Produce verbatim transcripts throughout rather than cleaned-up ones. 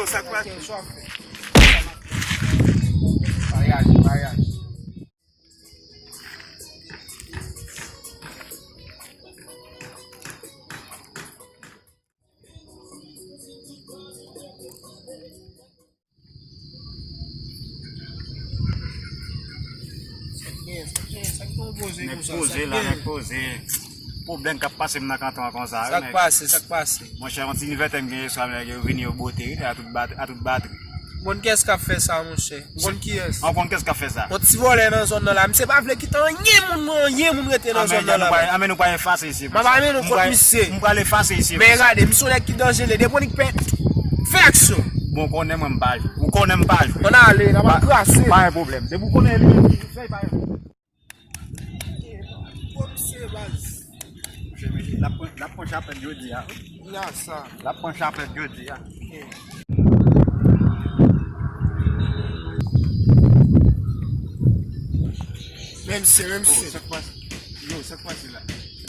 Sa k pase? Sa w ap fè? Pa reyaji, pa reyaji. Nèg poze la, nèg poze. Pwoblèm k ap pase m nan kanton an konsa wi. Sa k pase, sa k pase? Monchè, yon ti envètè m genyen swa nèg yo vini yo bote wi, a tout bat-, a tout batri. Ou konn kiyès k ap fè sa, monchè? Ou konn kiyès? Ou konn kiyès k ap fè sa? Yon ti vòlè nan zòn nan la. Misye pa vle kite anyen moun, anyen moun rete nan zòn nan la. Anben nou pa efase isi. M ap amenn nou kont misye. M pral efase isi. Men gade, misye yon nèg ki danjere. Depi w nik pè, fè aksyon. Bon, ou konnen mwen m pa jwe. Ou konnen m pa jwe. Ann ale, n ap kraze. Pa gen pwoblèm. Depi w konnen li, fè pa gen pwoblèm. Komisè baz. Mesye, mesye, l ap pran, l ap pran chapèt jodi a. N a sa. L ap pran chapèt jodi a. Menm se, menm se. Sa k pase? Yo, sa k pase la?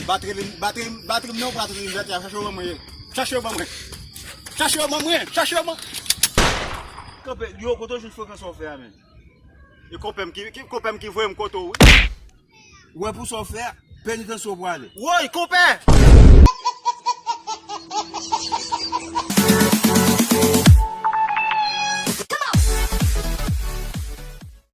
Batri, batri, batri m nan, batri m vèt la. Chache yo ban mwen. Chache yo ban mwen. Chache yo ban mwen. Chache yo ban. Kanpe, yo, kote w jwenn frekans w fè a, menm? E konpè m ki, ki, konpè m ki voye m kote w, wi. Ou wè pou sa w fè a, penitansye w prale. Woy, konpè!